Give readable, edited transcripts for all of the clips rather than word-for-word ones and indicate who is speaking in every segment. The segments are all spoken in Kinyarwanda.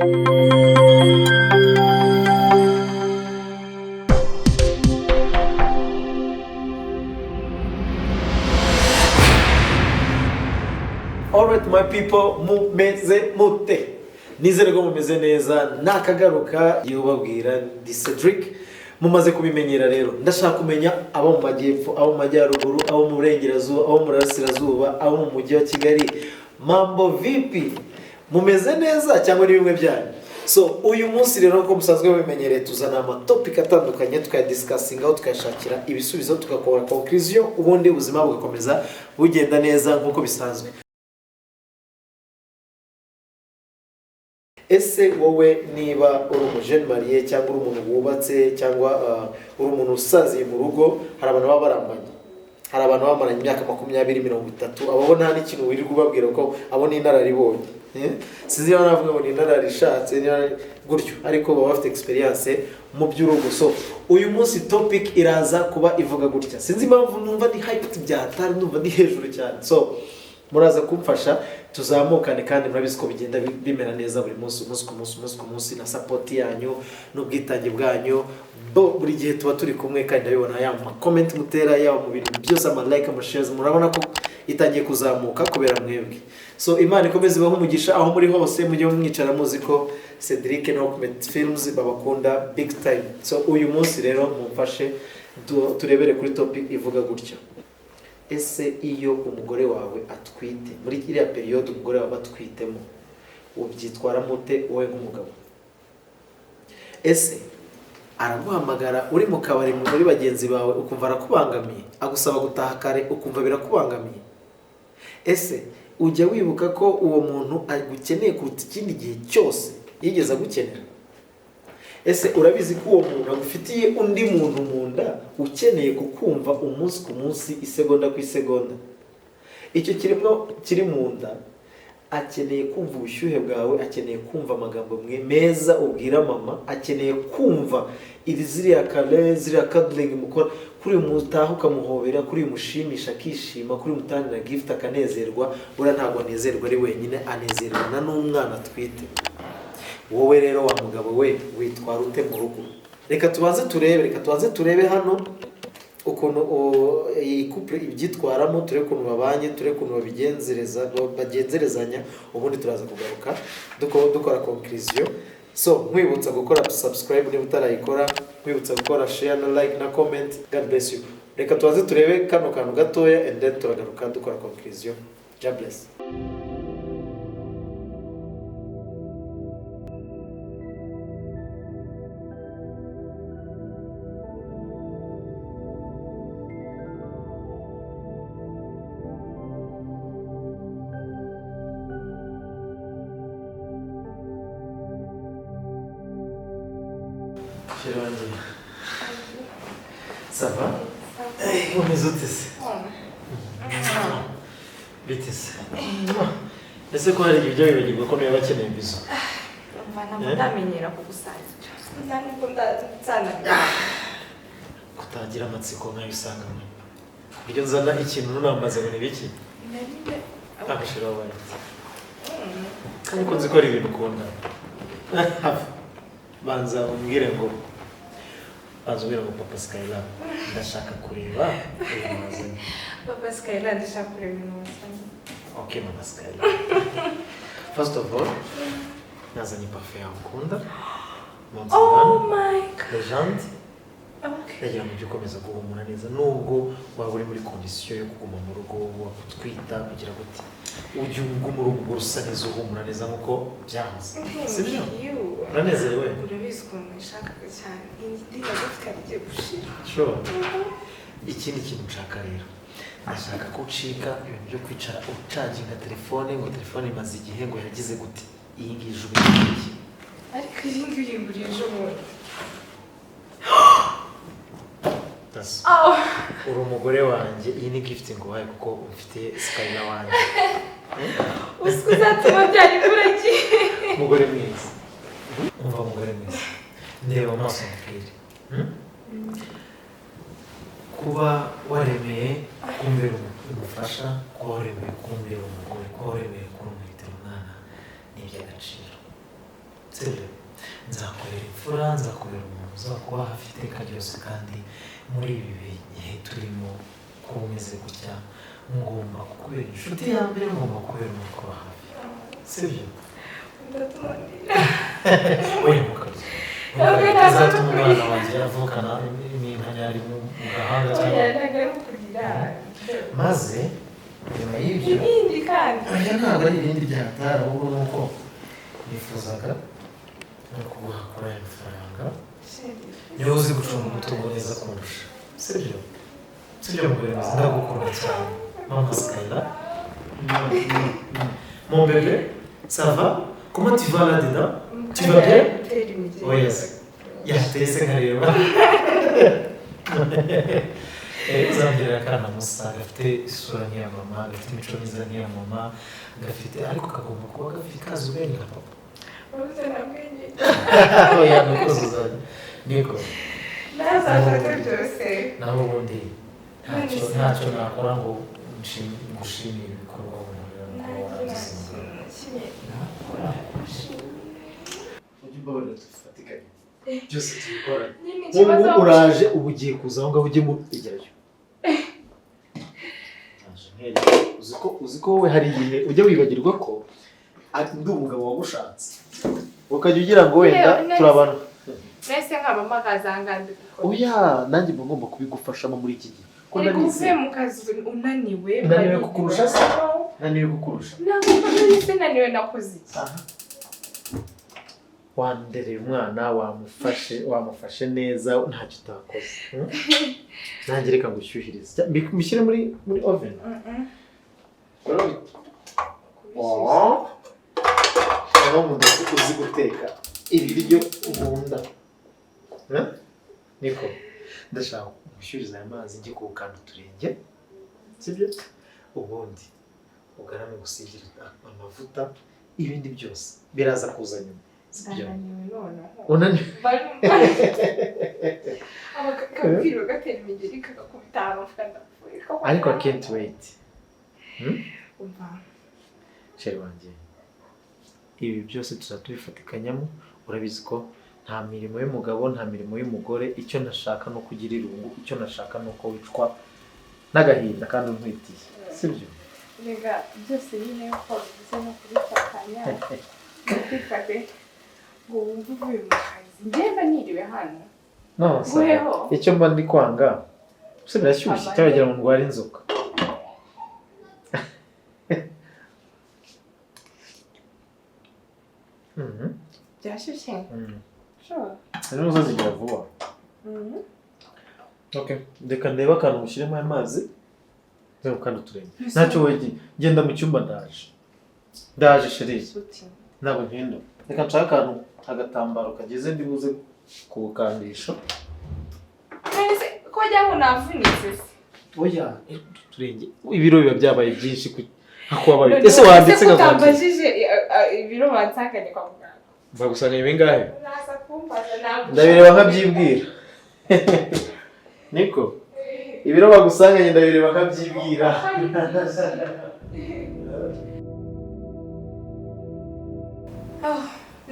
Speaker 1: Alright my people, mumeze mute? Nizere ko mumeze neza. Nakagaruka yubabwira ndi Cedric, mumaze kubimenyera. Rero ndashaka kumenya abo mu majyepfo, abo mu majyaruguru, abo mu burengerazuba, abo mu burasirazuba, abo mu mujyi wa Kigali. Mambo vipi? Mumeze neza cyangwa ni bimwe byanyu? So uyu munsi rero, nk'uko musanzwe mubimenyereye, tuzana amatopic atandukanye, tukayadiscussingaho, tukayashakira ibisubizo, tugakora conclusion, ubundi ubuzima bugakomeza bugenda neza nk'uko bisanzwe. Ese wowe niba uri umujeune marié, cyangwa uri umuntu wubatse, cyangwa uri umuntu usaziye mu rugo, hari abantu baba barambanye, hari abantu bamaranye imyaka 20, 30, abo nta n'ikintu wirirwa ubabwira ko abo ni inararibonye. Eh? Sinzi niba navuga ngo ni inararishatse niba gutyo, ariko baba bafite experience mu by'urugo. So uyu munsi topic iraza kuba ivuga gutya. Sinzi impamvu numva ndi hyped byatari, numva ndi hejuru cyane. So muraza kumfasha tuzamukane, kandi murabizi ko bigenda bimera neza buri munsi, umunsi ku munsi, umunsi ku munsi, na support yanyu n'ubwitange bwanyu bo buri gihe tuba turi kumwe, kandi ndabibona yaba mu comment mutera, yaba mu bintu byose, ama like, ama shares, murabona ko itangiye kuzamuka kubera mwebwe. So Imana ikomeze ibahe umugisha aho muri hose. Mujye mwicara muzi ko Cedric na Document Films babakunda big time. So uyu munsi rero mumfashe turebere kuri topic ivuga gutya: ese iyo umugore wawe atwite, muri iriya période umugore wawe atwitemo, ubyitwaramo ute wowe nk'umugabo? Ese araguhamagara uri mu kabari muri bagenzi bawe ukumva arakubangamiye, agusaba gutaha kare ukumva birakubangamiye? Ese ujya wibuka ko uwo muntu agukeneye kuruta ikindi gihe cyose yigeze agukenera? Ese urabizi ko uwo muntu agufitiye undi muntu mu nda ukeneye kukumva umunsi ku munsi, isegonda ku isegonda? Icyo kiremwa kiri mu nda akeneye kumva ubushyuhe bwawe, akeneye kumva amagambo meza ubwira mama, akeneye kumva iri ziriya kare, ziriya cuddling mukora, kuri uyu mutaha ukamuhobera, kuri uyu mushimisha akishima, kuri uyu mutangira gift akanezerwa. Buriya ntabwo anezerwa ari wenyine, anezerwa n'umwana atwite. Wowe rero wa mugabo we, witwara ute mu rugo? Reka tubanze turebe hano ukuntu iyi couple ibyitwaramo, turebe ukuntu babanye, turebe ukuntu bagenzerezanya, ubundi turaza kugaruka dukora conclusion. So nkwibutsa gukora subscribe niba utarayikora, nkwibutsa gukora share na like na comment. God bless you. Reka tubanze turebe kano kantu gatoya and then turagaruka dukora conclusion. God bless. Chérie wanjye, ça va? Eh, umeze ute se? Bite se? Ese ko hari igihe ujya wibagirwa ko niba bakeneye bisou?
Speaker 2: Umva, ntabwo ndamenyera kugusangira, nta nubwo nzanamenya.
Speaker 1: Kutagira amatsiko nkayo usanganywe, ku buryo nzana ikintu nunamaze ngo ni biki? Ntabwo chérie wabaye, ariko nzi ko ari ibintu ukunda. Banza umbwire ngo "Papa Skyla, ndashaka kureba ibintu wazanye."
Speaker 2: Papa Skyla, ndashaka kureba ibintu wazanye.
Speaker 1: Okay mama Skyla, first of all nazanye parfum yawe ukunda.
Speaker 2: Oh my God.
Speaker 1: Legende.
Speaker 2: Okay.
Speaker 1: Ndagira ngo ujye ukomeza guhumura neza nubwo waba uri muri condition yo kuguma mu rugo, wakutwita kugira gute, ujye uguma uri umugore usa neza, uhumura neza nk'uko byahoze, sibyo?
Speaker 2: Thank you.
Speaker 1: Uranezerewe?
Speaker 2: Urabizi ukuntu nashakaga cyane iyi ndirimbo, ifite igiye gushira.
Speaker 1: Sure. Ikindi kintu nshaka rero, ndashaka ko ucika ibintu byo kwicara ucharginga telefone, ngo telefone imaze igihe, ngo yagize gute. Iyi ngiyi ejo bundi.
Speaker 2: Ariko iyi ngiyi uyinguriye ejo bundi.
Speaker 1: That's-
Speaker 2: Oh.
Speaker 1: Uri umugore wanjye, iyi ni gift nguhaye kuko ufite Skyla wanjye.
Speaker 2: Uzi uzatuma byara imburagihe.
Speaker 1: Umugore mwiza, umva mugore mwiza, ndeba mu maso nkubwire. Kuba waremeye kumbera umufasha, kuba waremeye kumbera umugore, kuba waremeye kuntwitira umwana ni iby'agaciro, sibyo? imfura, nzakubera umuntu uzakuba hafi iteka ryose. Kandi muri ibi bihe turimo, kuba umeze gutya, ngomba kukubera inshuti ya mbere, ngomba kukubera umuntu ukuba hafi, sibyo?
Speaker 2: Ndatuma ndira.
Speaker 1: Oya, mukabye.
Speaker 2: Ntabwo ntabwo
Speaker 1: Uzatuma
Speaker 2: ari
Speaker 1: umwana wanjye avukana n'inkanyari mu gahanga
Speaker 2: Oya,
Speaker 1: cyangwa
Speaker 2: ntabwo ari ukurira.
Speaker 1: Maze nyuma y'ibyo,
Speaker 2: Ibindi kandi?
Speaker 1: Oya, ntabwo ari ibindi byatara, ahubwo ni uko nifuzaga no kuguha kuri aya mafaranga.
Speaker 2: Chéri.
Speaker 1: Niba uzi gucunga umutungo neza kundusha, sibyo? Sibyo, mugore mwiza? Ndagukunda cyane, mama Skyla. Mon bébé, ça va? Comment tu vas là dedans? Tu vas bien?
Speaker 2: Gutera imigeri.
Speaker 1: Oya, yatese nkareba. Uzambwira akana Musa gafite isura nk'iya mama, gafite imico myiza nk'iya mama, gafite, ariko kagomba kuba gafite kazi ubwenge nka papa.
Speaker 2: Ubuze nta bwenge.
Speaker 1: Oya, ni ukuzuzanya niko.
Speaker 2: Ntazafate byose.
Speaker 1: Naho ubundi ntacyo nakora ngo ngushimire ibikorwa unkorera no kuba
Speaker 2: Nanjye nta
Speaker 1: warangiza.
Speaker 2: kintu na kimwe nakora gushimira.
Speaker 1: Ujye umbabarira dufatikanye byose tubikorane.
Speaker 2: Nyine
Speaker 1: Nk'ubu
Speaker 2: ikibazo
Speaker 1: uraje, ubu ugiye kuza aho ngaho, ujye mu igerayo. Naje nkereye. Uzi ko wowe hari igihe ujya wibagirwa ko ndi umugabo wagushatse, ukajya ugira ngo wenda
Speaker 2: Yewe, none
Speaker 1: turabana.
Speaker 2: Nahise nkaba mpakazangandi gukora.
Speaker 1: Oya, nanjye mba ngomba kubigufashamo muri iki gihe ko
Speaker 2: Ariko
Speaker 1: ndabizi.
Speaker 2: uvuye mu kazi unaniwe.
Speaker 1: Naniwe kukurusha se? Naniwe kukurusha?
Speaker 2: Ntabwo nahise naniwe, nakoze iki?
Speaker 1: Aha. Wandereye umwana, wamufashe, wamufashe neza, ntacyo utakoze. Nanjye reka ngushyuhirize. Mbishyire muri oven.
Speaker 2: Kubishyushya.
Speaker 1: Noneho nkunda ko uzi guteka ibiryo nkunda. Niko ndashaka gushyuhiza aya mazi, njye kuwukanda uturenge, sibyo? Ubundi ugarame, gusigira amavuta, ibindi byose biraza kuza nyuma, sibyo?
Speaker 2: Ndananiwe noneho.
Speaker 1: Unaniwe?
Speaker 2: Kabwiriwe gatera imigeri kagakubita ahantu ndapfuye.
Speaker 1: Ariko I can't wait.
Speaker 2: Umva.
Speaker 1: Chéri wanjye, ibi byose tuzaba tubifatikanyamo. Urabizi ko nta mirimo y'umugabo, nta mirimo y'umugore. Icyo ntashaka ni uko ugira irungu, icyo ntashaka ni uko wicwa n'agahinda kandi untwitiye, sibyo?
Speaker 2: Rega byose nyine ko bivuze no kubifatanya, no kwifate ngo wumve uvuye mu kazi, ngenda niriwe hano.
Speaker 1: No.
Speaker 2: Guheho.
Speaker 1: Icyo mba ndi kwanga se, birashyushye
Speaker 2: Aba-
Speaker 1: cyangwa wagira ngo ndware inzoka.
Speaker 2: Byashyushye. Sure.
Speaker 1: Rero uzazigira vuba. Okay. Reka ndebe akantu mushyiremo aya mazi. Reba kandi uturenge. Ntacyo wegi. Genda mu cyumba, ndaje. Ndaje, chéri.
Speaker 2: Suti.
Speaker 1: Ntabwo ntinda. Reka nshake akantu, agatambaro kageze, ndi buze kuwukandisha.
Speaker 2: None se ko wagira ngo navunitse se?
Speaker 1: Oya, uturenge. Ibiro biba byabaye byinshi ku nka kuba
Speaker 2: None
Speaker 1: Ese wanditse
Speaker 2: se
Speaker 1: nka kwakira.
Speaker 2: kutambajije ibiro bansanganye kwa muganga?
Speaker 1: Bagusanga bingahe?
Speaker 2: Uraza kumbaza ntabwo.
Speaker 1: Ndabireba nkabyibwira. Niko. Ibiro bagusanganye ndabireba nkabyibwira.
Speaker 2: Oh,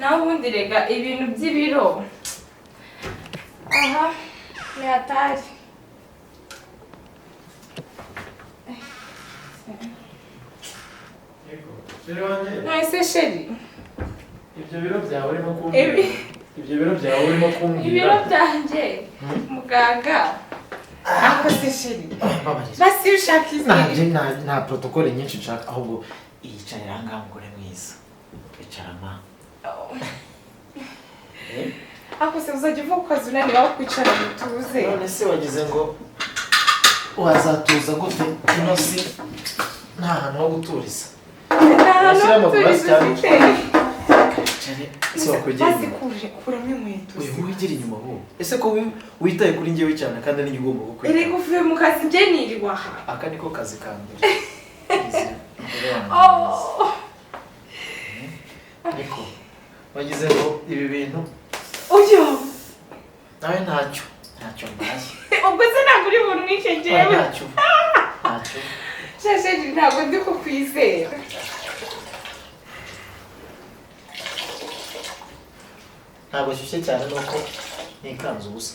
Speaker 2: naho ubundi rega ibintu by'ibiro aha ni hatari. None se chéri?
Speaker 1: Ibyo biro byawe urimo kumbwira. Ibyo biro byawe urimo kumbwira.
Speaker 2: Ibiro byanjye muganga ako se chéri?
Speaker 1: Mbabarira.
Speaker 2: Basi iyo ushaka
Speaker 1: Ntabyo
Speaker 2: izindi.
Speaker 1: Nta protocole nyinshi nshaka, ahubwo yicarira aha ngaha, mugore mwiza. Icara ma.
Speaker 2: Oh. Ako se uzajya uva ku kazi unaniwe aho kwicara ngo utuze?
Speaker 1: None se wagize ngo wazatuza gute ino si nta hantu ho guturiza?
Speaker 2: Nta hantu
Speaker 1: Washyira
Speaker 2: ho
Speaker 1: amaguru hasi
Speaker 2: guturiza
Speaker 1: cyangwa
Speaker 2: ufite.
Speaker 1: Icare si wakwegera
Speaker 2: Basi
Speaker 1: inyuma.
Speaker 2: kure kuramo inkweto.
Speaker 1: Uyu
Speaker 2: Se.
Speaker 1: wegera inyuma wowe. Ese ko witaye kuri njyewe cyane kandi ninjye ugomba
Speaker 2: Erega
Speaker 1: kukwitaho?
Speaker 2: uvuye mu kazi, njye niriwe aha.
Speaker 1: Aka niko kazi ka mbere. Izi, mugore wanjye mwiza.
Speaker 2: Oh.
Speaker 1: Niko wagize ngo ibi bintu
Speaker 2: Uyu.
Speaker 1: nawe ntacyo mbaye.
Speaker 2: Ubwo se ntabwo uri bunwice
Speaker 1: Oya,
Speaker 2: njyewe?
Speaker 1: Ntacyo.
Speaker 2: Chéri, ntabwo ndi kukwizera.
Speaker 1: Ntabwo ashyushye cyane, nuko nikanze ubusa.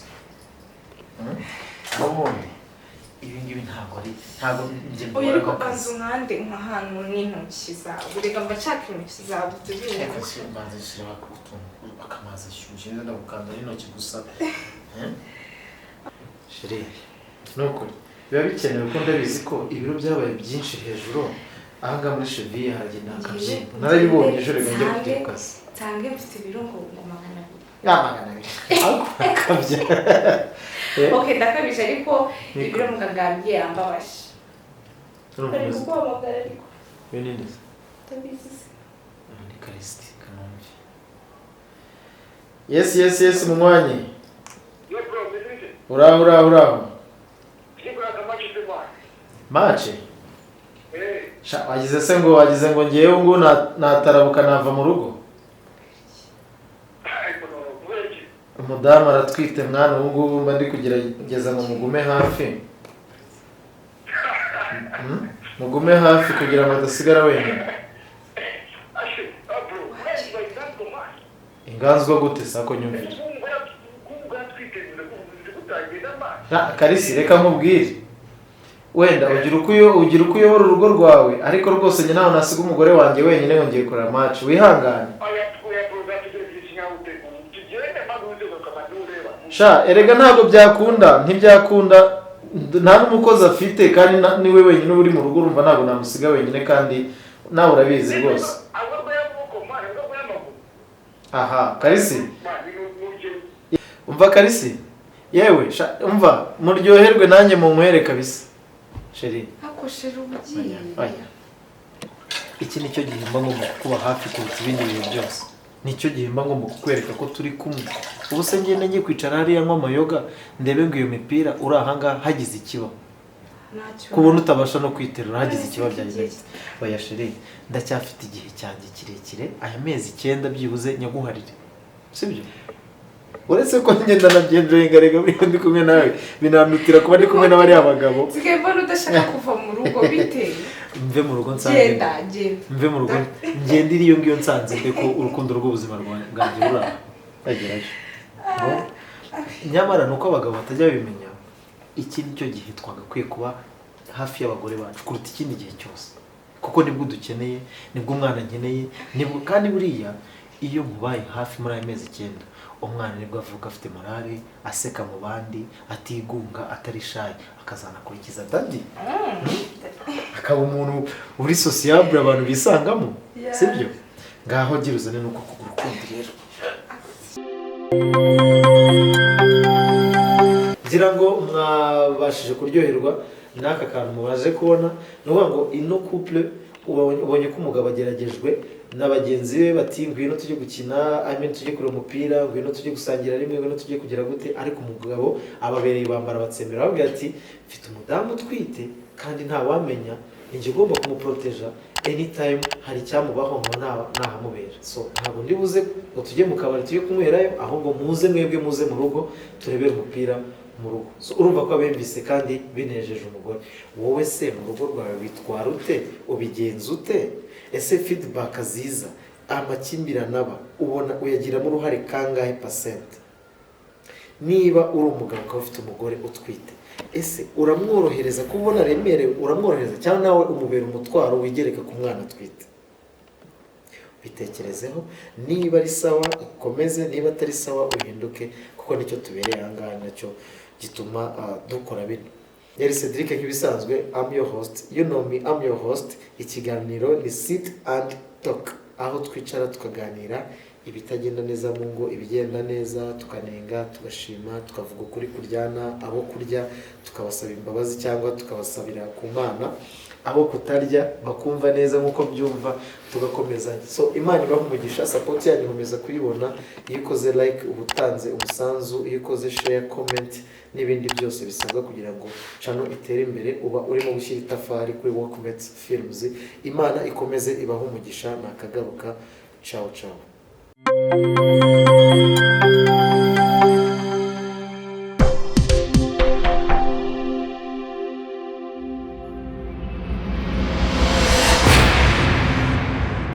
Speaker 1: Ubundi ibi ngibi ntabwo ari, ntabwo njye
Speaker 2: Oya,
Speaker 1: mbibona
Speaker 2: ariko
Speaker 1: nk'akazi.
Speaker 2: banza unkande nk'ahantu n'intoki zawe. Reka mba nshaka intoki zawe tubizi.
Speaker 1: Reka si mbanza nshyiraho utuntu, akamazi ashyushye, ndagukanda n'intoki gusa. Eh? Chéri, ni ukuri biba bikenewe ko ndabizi ko ibiro byabaye byinshi hejuru ahangaha muri cheville, haragenda hakabyimba. Narabibonye ejo, reka njye kujya ku kazi.
Speaker 2: Nsange mfite ibiro ngo 200.
Speaker 1: Ya, 200, ariko akabya.
Speaker 2: Ok, ndakabije, ariko
Speaker 1: Niko.
Speaker 2: ibiro muganga yambwiye yambabaje.
Speaker 1: Urumva
Speaker 2: Bari
Speaker 1: umeze ute?
Speaker 2: kuguhamagara ariko.
Speaker 1: Uyu ni nde se?
Speaker 2: Ndabizi se.
Speaker 1: Aha ni Karisiti Kanombe. Yes, munywanyi.
Speaker 3: Yo bro, meze bite?
Speaker 1: Uraho, uraho, uraho.
Speaker 3: Tugiye akamatch se man.
Speaker 1: Match?
Speaker 3: Eh,
Speaker 1: Sha, wagize se ngo, wagize ngo ngewe ngo natarabuka nava mu rugo?
Speaker 3: Ariko no, kubera iki?
Speaker 1: Umudamu aratwite mwana, ubu ngubu mba ndi kugerageza ngo mugume hafi. Mugume hafi kugira ngo adasigara wenyine.
Speaker 3: Ashe, ah bro, kubera inganzwa man.
Speaker 1: Inganzwa gute sako? Nyumvira.
Speaker 3: Kumugore atwite bivuze ko utagenda man.
Speaker 1: Karisi, reka nkubwire, wenda ugira uko uyobora urugo rwawe, ariko rwose njye ntaho nasiga umugore wanjye wenyine ngo ngiye kureba match. Wihangane.
Speaker 3: Oya, oya bro, gategereje ikinyabute. Tugende maze uze ukamana ureba.
Speaker 1: Sha, erega ntabwo byakunda, ntibyakunda. Nta n'umukozi afite, kandi niwe wenyine uba uri mu rugo. Urumva ntabwo namusiga wenyine, kandi nawe urabizi rwose.
Speaker 3: Ahubwo y'amaboko man, ahubwo y'amaguru.
Speaker 1: Aha Karisi.
Speaker 3: Man, ni nugende.
Speaker 1: Umva Karisi, yewe sha, umva muryoherwe nanjye munywere kabisa, chéri.
Speaker 2: Ako chéri, uba ugiye.
Speaker 1: Oya, iki nicyo gihe mba ngomba kukuba hafi kuruta ibindi bihe byose. Nicyo gihe mba ngomba kukwereka ko turi kumwe. Ubu se ngenda ngiye kwicara hariya nywa amayoga, ndebe ngo iyo mipira uri ahangaha, hagize ikiba?
Speaker 2: Ntacyo.
Speaker 1: Kubona utabasha no kwiterura, hagize ikiba
Speaker 2: None se
Speaker 1: byagenze
Speaker 2: iki
Speaker 1: bite? Oya chéri, ndacyafite igihe cyanjye kirekire. Aya mezi 9 byibuze nyaguharire, sibyo? Uretse ko ngenda nabyenjoyinga rega, buriya ndi kumwe nawe binandutira kuba ndi kumwe n'abariya bagabo.
Speaker 2: Nsigaye mbona udashaka kuva mu rugo, bite?
Speaker 1: Mve mu rugo nsange?
Speaker 2: Genda, genda.
Speaker 1: Mve mu rugo ngende iyo ngiyo nsanze nde ko urukundo rw'ubuzima bwanjye ruri aho bagerayo? Nyamara ni uko abagabo batajya babimenya. Iki ni cyo gihe twagakwiye kuba hafi y'abagore bacu kuruta ikindi gihe cyose, kuko nibwo dukeneye, nibwo umwana nkeneye, nibwo. Kandi buriya iyo mubaye hafi muri ayo mezi 9, umwana nibwo avuka afite morale, aseka mu bandi, atigunga, atari shy, akazanakurikiza daddy, akaba umuntu uri sociable, abantu bisangamo. Sibyo? Ngaho gira uzane nuko kuguru kundi rero. Ngira ngo mwabashije kuryoherwa n'aka kantu mubaje kubona. Ni ukuvuga ngo ino couple ubonye ko umugabo ageragejwe na bagenzi be, bati ngwino tujye gukina, I mean, tujye kureba umupira, ngwino tujye gusangira rimwe, ngwino tujye kugira gute, ariko umugabo ababereye bambara batsembera, babwira ati mfite umudamu utwite kandi ntawamenya, ninjye ugomba kumuporoteja. Anytime hari icyamubaho nkaba nahamubera. So ntabwo ndi buze ngo tujye mu kabari tujye kunywerayo, ahubwo muze mwebwe, muze mu rugo turebere umupira mu rugo. So urumva ko abemvise kandi binejeje umugore. Wowe se mu rugo rwawe witwara ute? Ubigenza ute? Ese feedback ziza, amakimbirane aba, ubona uyagiramo uruhare kangahe percent? Niba uri umugabo ukaba ufite umugore utwite, ese uramworohereza kubona aremerewe, uramworohereza, cyangwa nawe umubera umutwaro wigereka ku mwana atwite? Bitekerezeho. Niba ari sawa ukomeze, niba atari sawa uhinduke, kuko nicyo tubereye aha ngaha, nacyo gituma dukora bino. Yari Cedric nk'ibisanzwe. I'm your host, you know me, I'm your host. Ikiganiro ni Sit and Talk, aho twicara tukaganira ibitagenda neza mu ngo, ibigenda neza, tukanenga, tugashima, tukavuga ukuri kuryana, abo kurya tukabasaba imbabazi cyangwa tukabasabira ku Mana, abo kutarya bakumva neza nk'uko byumva, tugakomezanya. So Imana ibaha umugisha. Support yanyu nkomeza kuyibona. Iyo ukoze like uba utanze umusanzu, iyo ukoze share, comment n'ibindi byose bisabwa kugira ngo channel itere imbere, uba urimo gushyira itafari kuri Workmates Films. Imana ikomeze ibahe umugisha. Nakagaruka. Ciao ciao.